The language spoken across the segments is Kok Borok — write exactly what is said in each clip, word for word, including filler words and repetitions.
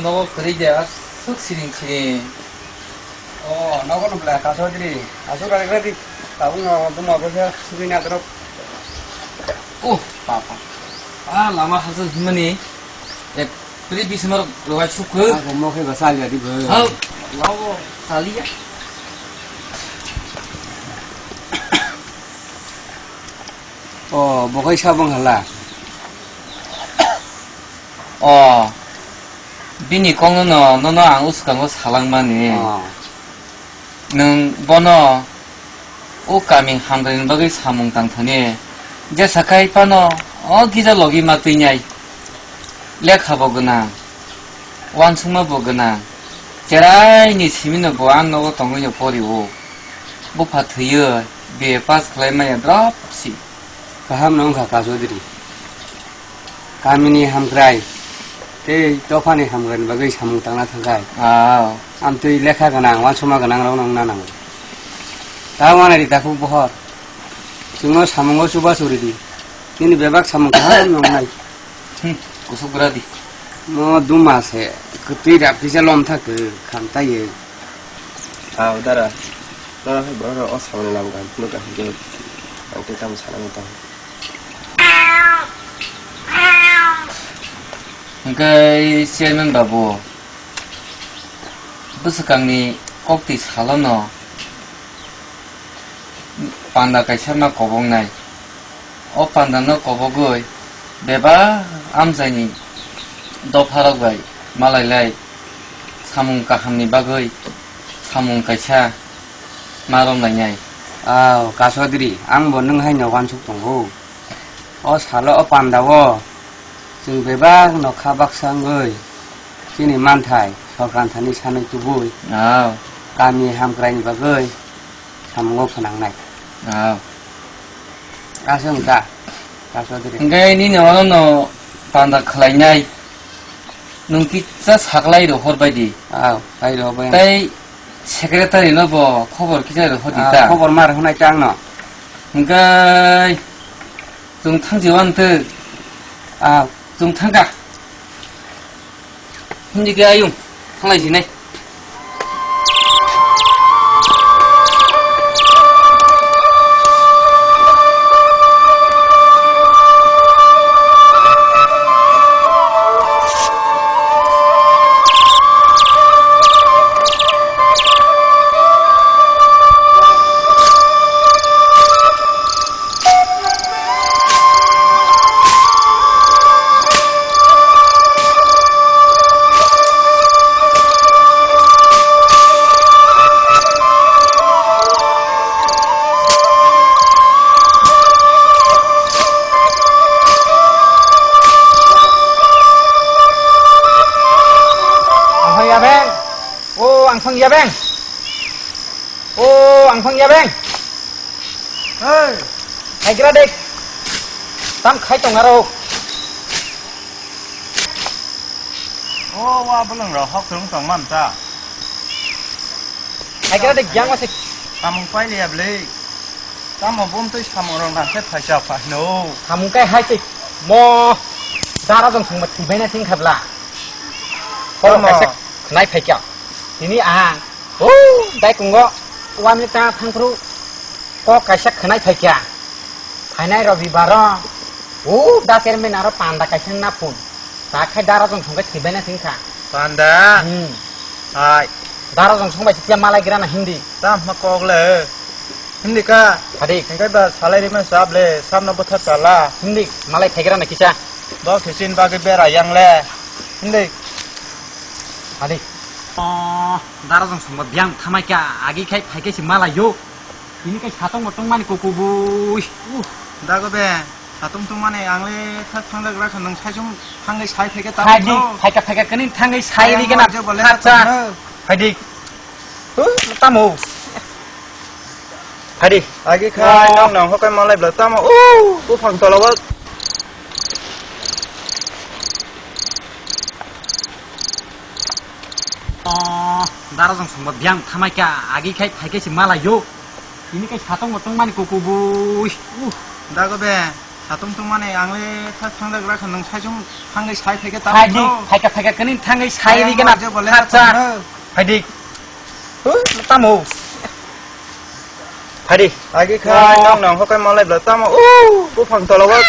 Nogo kwrwi de, aswk siring siring. O, nogo nukla, kaso diri. Aswk rajak radi. Tabuk no, buma bwsa, sugwi na drop. O, papa. Ah, lama hajal himani. Ek, kwrwi bisimar rwai sukho. Ako mokhe ba salya di bo. Hau, nogo, saliya. O, bo khai sabong hala. O, bini kokno no, nono ang uskango salangmani. O. Nwng bono o kami hamkraini bagwi samung tangthani. Jesa khai phano o gija logi ma twinai. Lekha bo gwnang, uansukma bo gwnang. Cheraini simino bo ang nogo tongwino porio. Bupha thwiwi B A pass khlai maya drop si. Kaham no wngkha Kachadri. Kamini hamkrai tei dophani hamkraini bagwi samung tangna thangkhai. Ah. Amtwi lekha gwnang, uansukma gwnang rokno wngna nango. Ta wanari takhuk bohor. Chwngno samungo chubachu ridi. Nini bebak samung kaham no wngnai. Hmm, kusuk bwradi. Mo duma se, kwtwi rap kisa lom thak khamtaiye. Ah, udara. Nora hai borok o samani nam gan phunuk ka hingke ang tei tamo sana muta. Hingke chairman babu, bwswkangni koktwi salono panda kaisa ma kobongnai. O pandano kobogwi bebak amchaini dopharok bai malailai samung kahamni bagwi samung kaisa ma romlainai. Ao, Kasodri, ang bo nwng haino uansuk tongo. O salo o pandao chwng bebak nokha baksa wngwi chini manthai sorkar thani sanwi tubui. Ao. Kami hamkraini bagwi samungo phnangnai. Ah. Aswk wngkha, Kasodri. Hingke nini orono panda khlainai, nwng kisa saklai rohor baidi. Ah, lai rohor bai. Tei secretary no bo khobor kisa rohor di ta. Ah, khobor ma rohornai ta angno. Hingke chwng thangsi wantwk. Ah. Chwng thangkha. Hindi khe ayung, thanglai sinai. Ang thang ya beng. O, ang thang ya beng. O, ang thang ya beng. Hey. Hai gira dek. Tam khai tong aro. O, wa beleng ro hok rung tong mam ta. Hai gira dek yang masik. Tamung pai le ya ble. Tamo bum tui samung rong nang khe phaisa pha hino. Samung kai hai tik mo dara jong sung ma thwi bai na sing khabla. Horo kaisa khnai phaikya. Tini ahang. O dai kungo wamni ta thangphru ko kaisa khnai phaikya. Phainai Robibaro. O da chairman aro panda kaisa na phun. Ta khai dara jong sung kai thwi bai na sing kha. Panda. Hmm. Hai. Dara jong sung bai thwi malai gira na hindi. Tam ma kok le. Hindi ka? Hadik. Hingkai ba salai rima sab le, sab no bwthar chala. Hindi, malai phaigra na kisa. Bo khisin bagwi bera yang le. Hindi. Hadik. Oh, dara jong songba biyang thamai kya, agi khai phai khe si malai yo. Ini kai satong motong mani kuku bui. Uh, dago be. Satung tungmani ang le thak thang dak rakha nang sai chung thangwi sai phaikha ta. Phaidi, phaikha, phaikha kani thangwi sai ri gana. Phaidi. Huh, tamo. Phaidi. Agi khai nang nang hokai malai bla tamo. Uh, buphang tola wa. Oh, dara jong songba biyang thamai kha agi khai phaikha si malai yo. Ini kai satong motong mani kuku bui. Uh, dago be. Satung tungmani ang le sa thangjagra kha, nwng saichung thangwi sai phaikhe ta Phaidi, no. Phaikha, phaikha, kani thangwi sai Ayang rigena, je bole khatsa. Tongno. Phaidi. Huh, tamo. Phaidi. Agi kha, Oh. Nang nang hokai malai bla tamo. Uh, buphang tolawat.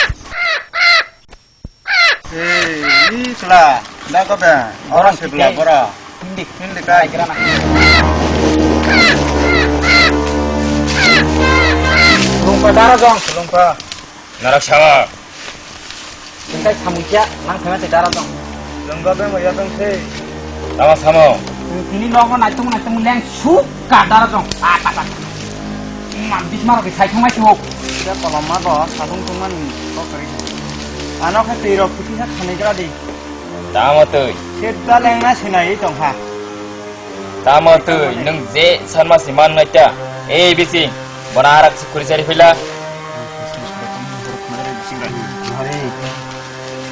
Ei, ni chwla, da ko be? Oro Oro se bla, kike. Bora. Hindi. Hindi kai. Ai, grana. Lungpa dara jong, lungpa. Narak sama. Engkai samung kya, nang thema te dara jong. Lungpa be mo ya tong se. Tama samo. Tini nogo naitung naitung leng suk ka dara jong. Ah, ta, ta. Mam bismaro ke sai thangmai tu. Sida koloma bo, sabung tungmani kok kari. Ano khe twi rok phuti kha khanai gra di. Tamo twi. Sida lengna sinai tong kha. Tamo twi, nwng je sanma si man nai ta. Ei bisi, bona arak si khuri sari phila. Hore.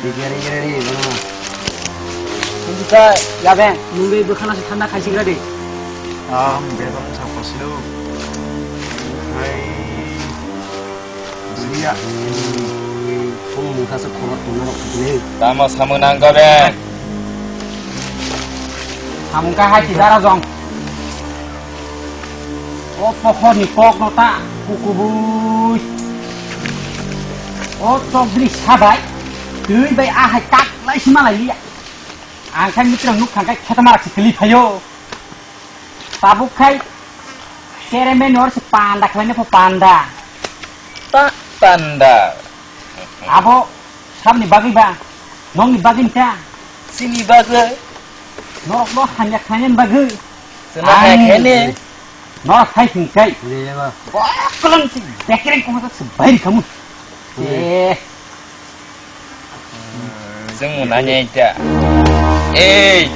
Rigya, rigya, rigya, rigya, bono. Kuntu ta, ya beng, nungwi bwkhana se thanda khai sigra de. Ang bebak sa pasilo. Hai. Rigya. Kung mungkha se khorok tongna rok khutini. Tamo samung nang go beng. Samung ka hai si dara jong. O pokhorni kokno ta kukubui. O chokdri sabai twi bai a hai kak lai sima lai liya. Ang khai mitrang nuk thang khai kheta marak se kli phayo. Tabuk khai chairman or se panda khlai ne pho panda. Pa panda. Abo sabni bagwi ba, nongni bagwi ta. Sini bagwi. Norok no hamya khainani bagwi. Sena Ai. Hai khaine. Norok hai sing kai. Re ba. Boklang si bekereng kong sa sebai kamu. Hmm. Eh. Jeng mo nanya ita. Ei,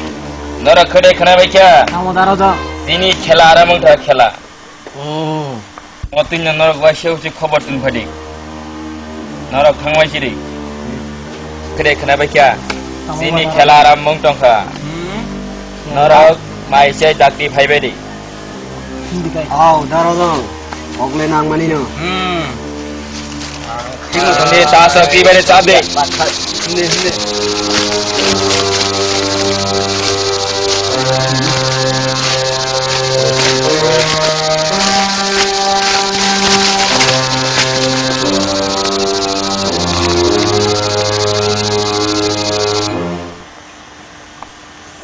norok khede khana bai kya? Tamo daro do. Sini khela ara mong tha khela. Oh. O twi no norok bai se uchi khobor tun phadi. Norok thangbai chiri. Khede khna bai kya? Tamo Sini ba khela aram mung tongkha. Hmm. Norok mai chai dakti phaibai di. Hindi kai. Au, daro do. Ogle nang mani no. Hmm. Hindi, ta sa pi bai cha de. Hindi, hindi.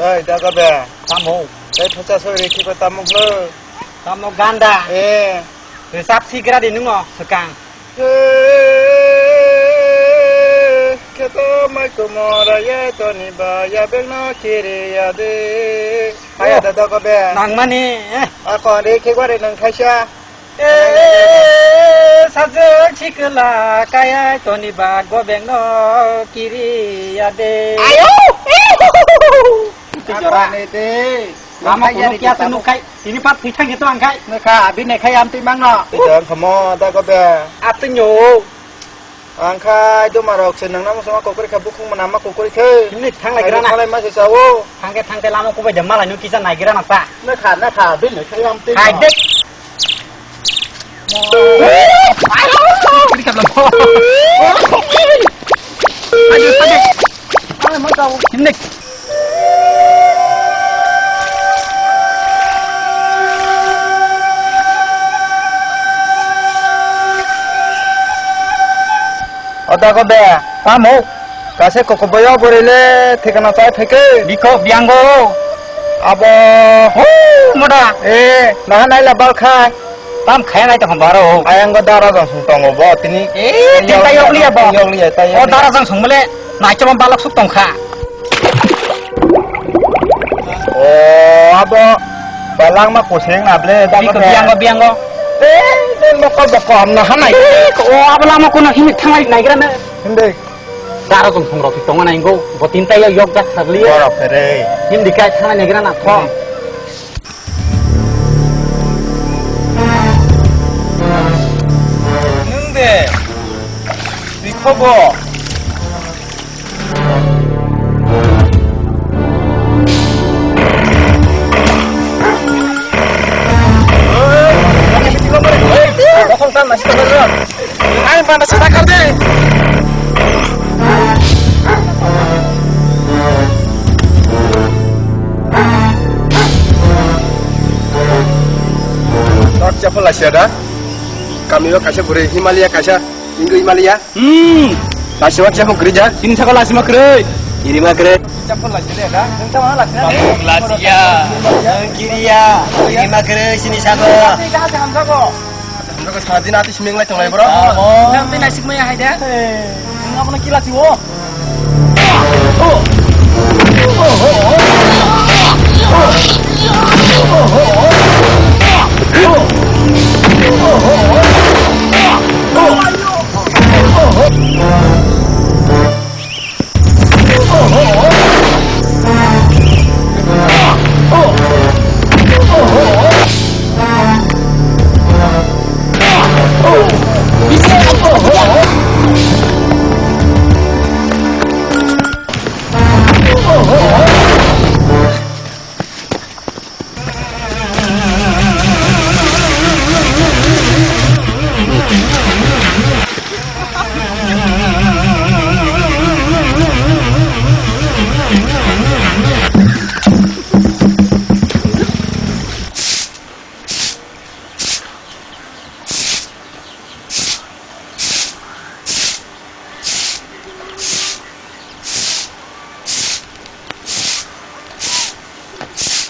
Oi, daga be. Tamo. Ei, phacha soi rikhi ko tamo hlo. Tamo ganda. Eh. Resap sigra di nungo, sekang. Kheto mai kumora ye toni ba ya beng no kiri ya de. Aya Oh. Da daga be. Nang mani, eh. Ako de khegwari nang khaisa. Eh, sajwk sikla kaya toni ba gobeng no kiri ya de. Ayo. Tijora. Apa ne de? Lama kuno kya tanu kai? Ini pat pitang itu angkai. Neka, abi ne kai amti mang no. Tidak, kamu ada kau be. Atuh nyo. Ang khai duma rok se nang namo sama kokori kha bukhung mana ma kokori khe. Ini thang lai grana. Malai ma se sao. Thangke thangke lama kubai de malai no kisa nai grana ta. Na kha, na kha, bin ne khai am tin. Hai de. Kiri kap lam. Ayo, ayo. Ai, mo tau. Ini. Oda ko be, tamo, kase koko boyo borele, thikana chai pheke. Biko biango. Abo. Hu, moda. Eh, naha naila balkhai. Tam khaya nai tong baro. Ayang go dara jong sung tongo bo tini. Eh, tinta yok liya bo. Yok liya, ta yok liya. O dara jong sung mole, nai chama balak suk tong kha. O abo balangma koseng na ble da Biko ko biango, biango. Eh, den boko boko amna hanai. Eh, o abo lama kono himit thanglai naigra na. Hinde. Dara jong phungrok si tongo nai go. Bo tinta yo yok jak sabliye. Borok phere. Himdi kai thanglai naigra na tho. Nung de. Bikhobo. Ang panda sada kar de. Chapol lasia da. Kami o kaisa bwrwi Himalaya kaisa, Hindu Himalaya. Hmm. Lasia ma chapol kwrwi da. Chini sakao lasia ma kwrwi. Iri ma kwrwi. Chapol lasia da. Nang tamo lasia. Lasia. Kiriya. Iri ma kwrwi chini sakao. Hamjak sara din ati simeng lai tonglai bro. Nang tei naisik maya hai da. Nang abono kila tiwo.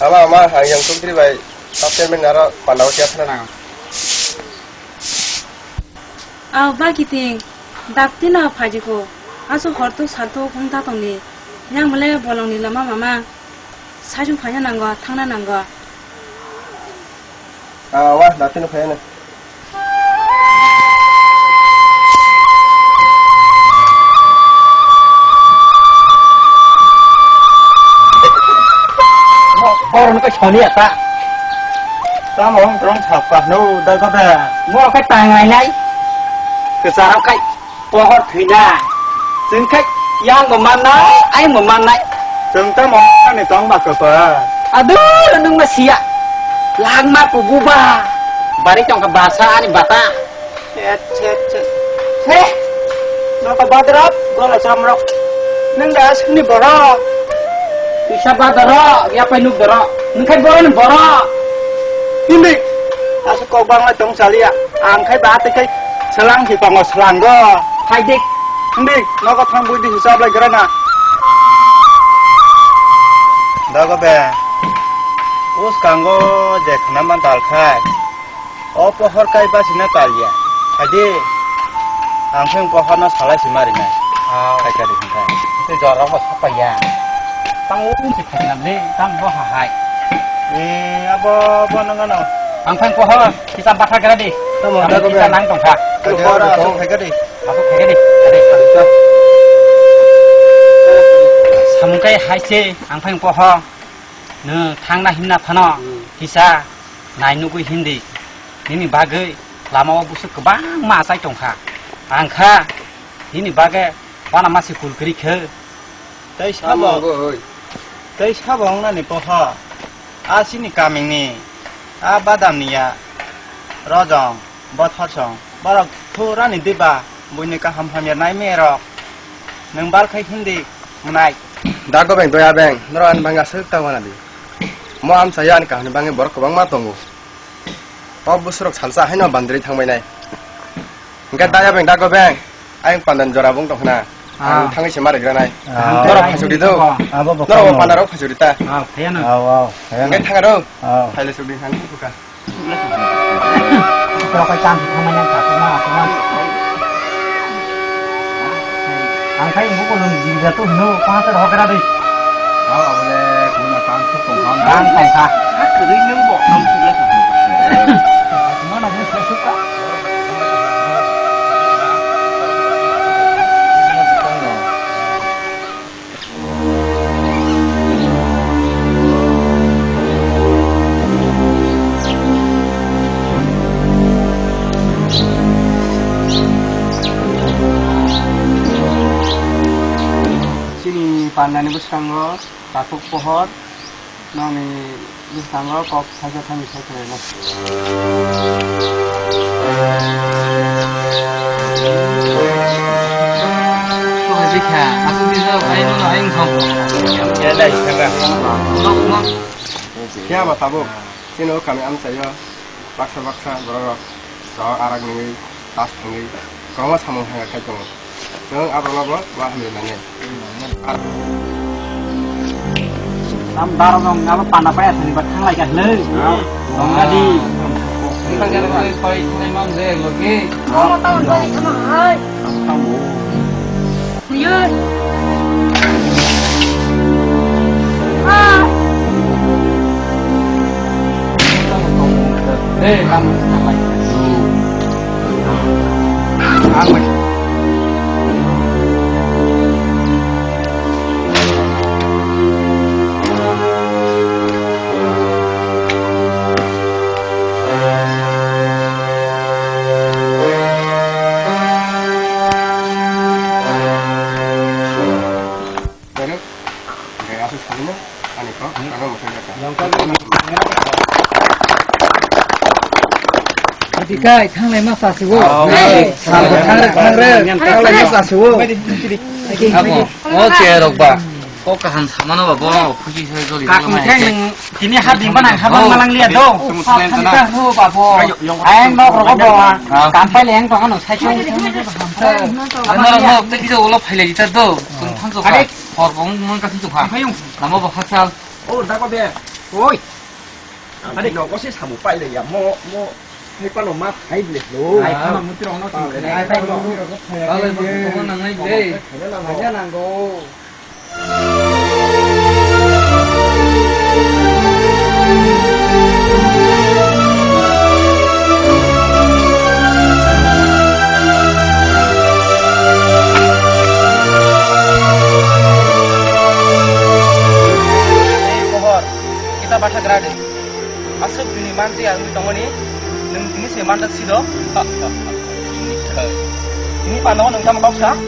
Ama, ama, ang yang tungtri bai, kapten men naro pandao siya sana. Aw, ba kiting, dakti no phajiko, asu hortuk saltuk wngta tongni, yang bole bolongni lama mama, sajung phaina nango, thangna nango. Aw, wa, dakti no phayana. Borok no kai soni ya ta. Tamo wng tong sakpa no da da da. Mo kai tangai nai. Kesarok kai pohor thwina. Chwng khai yang bo mannai, ayang bo mannai. Chwng tamo ani tong ba kwpal. Adu, nwng ma siya. Langma kububa. Bari tongkha basa ani bata. Chet, chet, chet. He! Nokha badarok, gola chomrok. Nwng da aswkni borok. Kisa badarok, yapai nuk dorok. Nwng khai borokni borok. Hindi. Aswk kok bangla tong chaliya. Ang khai ba tei khai selang si tongo, selango. Hai dik. Hindi, nogo thang buidi hisab lai grana. Dago be. Us kango je khna man dal khai. O pohor kai basi na kal ya. Haidi. Ang pheng pohor no salai si mari nai. Aw. Khai kari khai. Itu jorok bo sapa ya. Tang um si khai nam le, tang bo ha hai. Eh, abo bo nang ano. Ang pheng pohor, kita bakha kara di. Tamo, tamo, tamo, kita nang tong kha. Ayo, bora, ayo, ayo, khai kari. Aku khai kari. Kari. Samung kai hai se, ang pheng pohor. Nw thangna himna phano, hmm, kisa nai nugwi hindi. Nini bagwi lama o busu kwbangma achai tongkha. Ang kha nini bagwi wana masi kul kwrwi khe. Tei sabo, tamo go hoi. Tei sabo wngnani poho. A chini kamini, a badamni ya, rojong. Bothor song, borok thurani diba, buini kaham hamya nai me rok. Nwng bal khai hindi, mwnai. Dago beng, doya beng, norok ani bangga swk ta wana di. Mo amsa ya ani kaham ni bangwi borok kwbangma tongo. O buswrok salsa haino bandri thangbai nai. Hwnkhe daya beng, dago beng, ayang pandan jora bung tong khna. Ah. Ang thangwi se ma rwgranai. Ah. Norok phaichuk di do. Abo bo norok bo kono. Pandarok phaichuk di ta. Ah, phaiya na. Aw, aw, phaiya na. Hwnkhe thanga do. Aw. Phaile chuk di, ang thang kha. Tokoi tang thangmani ang kakuma, kakuma. Ang khai buko nung jinja tu hino, kona ter hokera dei. Aw, abole, kuna tang tu tong kha. Tang tong kha. Kha kwrwi nung bo, ang thugla thang. Mana nung sesuk ka? Chini pandani bwskango takhuk pohor, nokni bwskango kok saisa thani sai khlainai. Sohai bikha, aswk dijak, ai nono ayung thong. Khe ba tabuk, chini o kami amchaio. Baksa baksa borok rok arak nungwi, tas nungwi, kwbangma samung hamya khai tongo. Nwng aborokno bo ma hamya nangnai. Tam daro jong abo panda paya thani ba thanglai ka hle. Tongga di. Tongga di. Tongga di. Tongga di. Tongga di. Tongga di. Buyur. Ah. Eh, kamu. Beruk, hingke aswk salino, ani kok, ano mwthangjakha. Adi kai, thanglai ma sasiwo. Oh, hey, hey. Thangrek, thangrek, thanglai ma sasiwo. Abo, o cherok ba. Kok kaham samano ba, bo, khuji se joli. Kakung khe nang tini ha bimba nang ha bang malang liya do. Sa thani ka hu ba bo. Ayang nok rogo bo. Kampai leng tong ano sai chung. Ano no te kisa ulo phailai ta do. Tung thang jok. Hor bong mon ka thang jok ha. Namo bo hakchal. O dago de. Oi. Ani nogo se samu paile ya mo mo. Hai pano ma hai ble lo. Hai pano mutri ono. Hai pano mutri ono. Hai pano mutri ono. Hai pano mutri ono. Hai pano mutri ono. Ei, Kohor, kita bathak rade. Aswk bini manjya wngwi tongmani, nwng tini se manjak sido. Bini pano nwng tamo kok sa?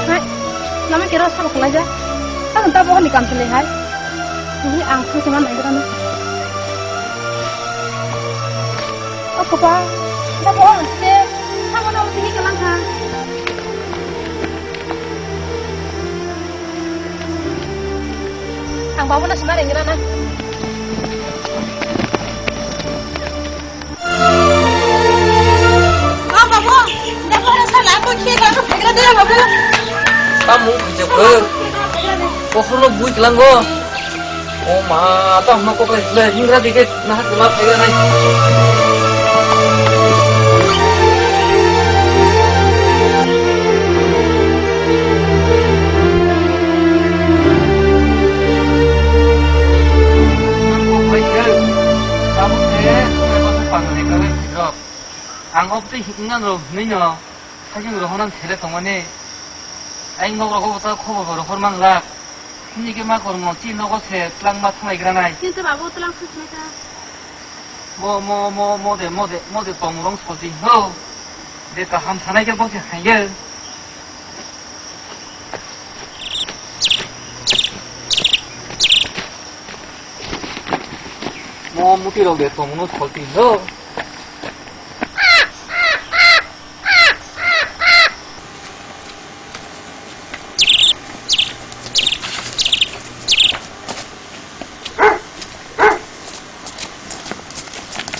Hai, lama kira sabo kalaja. Ang ta bohon ni kam sele hai. Ini ang sih cuma main drama. O kopa, da bo ang se, tamo na tini kalang ha. Ang babu na sima rengra na. O babu, da bo na sala ko khie ga ko phegra de babu. Tamo khijak ko. Kokro bui kelang go. O ma, ta hwnba kok lai hingra dikhe nahar kwma phaiya nai. Ang obtwi hikngan rok hwnwi no. Sakhe rohornang sere tongmani. Ai nok rogo bo ta khobor bo rohor manglak. Hini khe ma kormo chi nogo se tlang ma thanglai granai. Kintu babu tlang khusmai ta. Mo, mo, mo, mo de, mo de, mo de tong rong soji ho. De kaham sanai khe bo se haiye. Mo muti rok de tong no solti ho.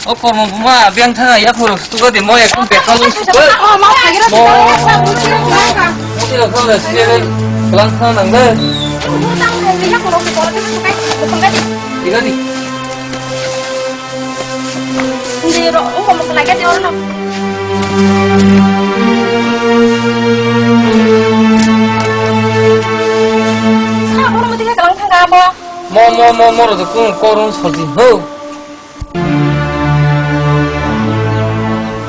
O kormo buma, biyang thang ya khoro, sutuga de mo ekdom bekal sutuga. Oh, ma phagira mo, sutuga. Mo tira khoro, sile, kelang thang nang de. Mo tang ya khoro, khoro, khoro, khoro. Tiga di. Hindi ro, o mo lagi di oro. Sa, oro mo tiga kelang thang abo. Mo, mo, mo, mo, ro, kung, korong, soji, ho.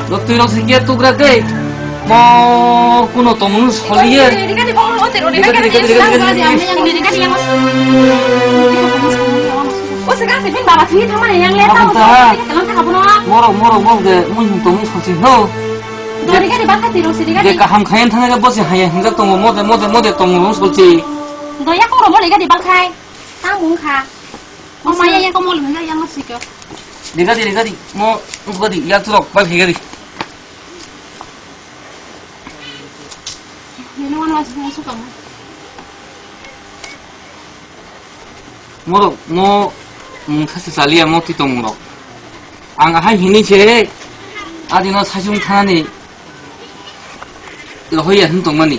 Lo twi rok se kiya tugra gei. Mo kuno tomung soliye. Rigadi, rigadi, rigadi, rigadi, rigadi, rigadi. O se gase bin baba thini thamani yang le. Abang tamo ta. Kalang thang abono. Morok, morok, morok de mui hum tomung solsi no. Do rigadi baka tiro si rigadi. Je kaham khayan thana ga bosi haya hinga tongo mode, mode, mode tomung solsi. Do ya koro mo rigadi bangkhai. Tamo wngkha. O maya ya komo hinga yang sika. Rigadi, rigadi. Mo ugadi ya turok bai rigadi. Nini wan was nang sukam. Morok mo mungsa se chaliya mo twi tongmorok. Ang ahai hini se adino saichung thanani rohoya hin tongmani.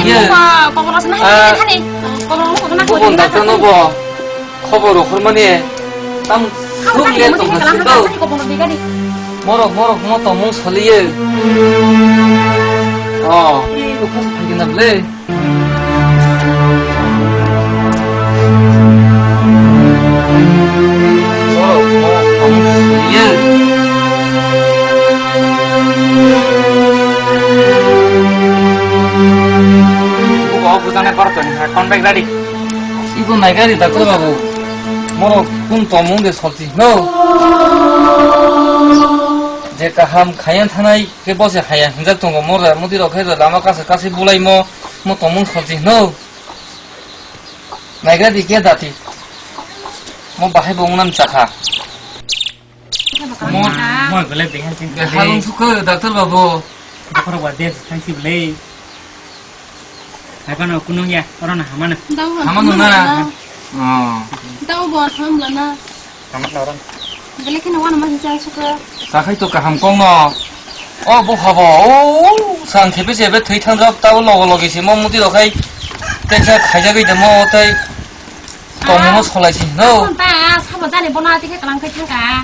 Ye. Kobor asana Ah. Hani. Kobor mo kobor na Bukan kobor na. Daktor no bo. Khobor rohormani tam suk le tong hasi do. Morok, morok mo tomung soliye. Oh, ini lukas pagi na ble. Morok mo tomung soliye. Buka buka na korto ni, kon bag ready. Ibo naigari daktor babu. Morok kun tomung de solti no. Je kaham khayan thanai ke bose haya hinjak tongo mora mudi rok khe lama kasa kasi bulai mo mo tomung solti no. Naigari ke dati. Mo bahai bo ungnam chakha. Mo, mo gole behan sing. Behan sukha daktor babu. Dokoro wa de thang si ble. Hai pano kunung ya, oro na hamano. Hamano na. Oh. Dau bo hamla na. Hamano oro. Gele khe no wana ma cha sukha. Takhai to kaham kong no. O bo habo. O sang khepe se be thwi thang rok tabo logo logi se mo muti rok khai. Tei sa khaijagwi de mo tei. Tongmo no solai si no. Ta sabo jani bono ati khe kalang khai thangka.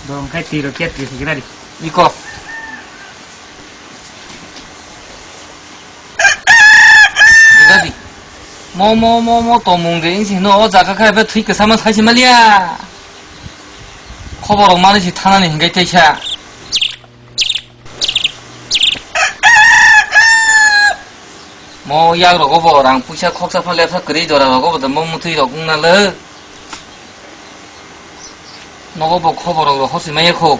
Dong khai tiro kiat kri sigrari. Iko. Dadi. Mo mo mo mo tomung de insi no o jaga khai be thwi kasa ma sai si malia. Khobor rok mani si thanani hingai tei sa. Mo yak rogo bo rang puisa khoksa phan lepsa kwrwi jora rogo bo mo mutwi rok wngna le. Nogo bo khobor rok hor si maya kho.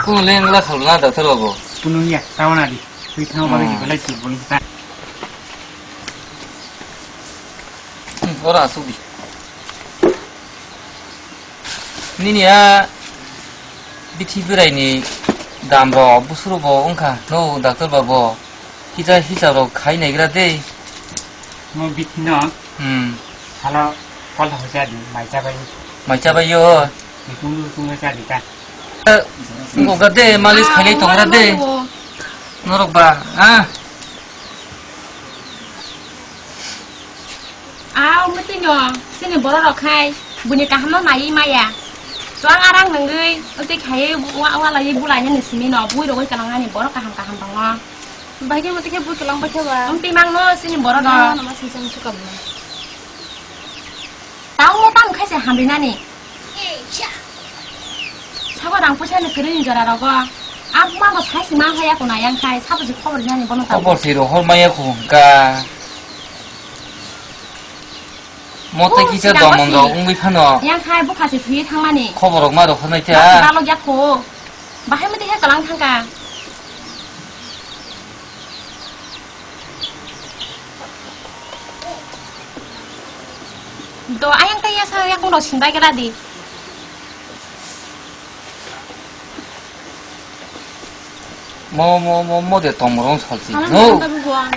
Kuno le ngla khal na doctor babu. Kuno ya, tawana di. Twi thang ba Hmm. Belai tu bung ta. Hmm, ora asuk di. Nini a bithi bwraini dam rok busuro bo wngkha no doctor babu. Kisa hisab rok khai naigra de. Mo bithi no. Hmm. Salo kol hoja di mai chabai. Mai chabai yo. Ni tung tung cha di ta. Ngo ga de malis khai nai tongra de. Norok ba ah. Aw, mwtwino, chini borok rok khai, buini kahamno naiwi maya. Chuang arang nungwi, wngtwi khaiwi wa-, walaiwi bulainani simi no, bui rogwi kwlangnani borok kaham kaham tongo. Bahai khe mwtwi khe bui kwlang bai khe ba. Wngtwi mangno chini borok rok. Ano, ano, ma sing sing sukam no. Tamo tamo khai se hamrinani. Sabo rang puisa ni kwrwi ni jora rogo. Ang ma bo sai si ma haya ko na yang khai sabo si khobor nani bono ta. Khobor si rohor maya ko hwnka. Mote kisa domon rok wngwi phano. Yang khai bukha si thwi thangmani. Khobor rok ma rohor nai ta. Balo ya ko. Bahai mati he kalang thangka. Do ayang tei yasa yakung rok sinbai gela di. Mo, mo, mo, mo de tong rong salsi. Alang no. Tang tabu buang.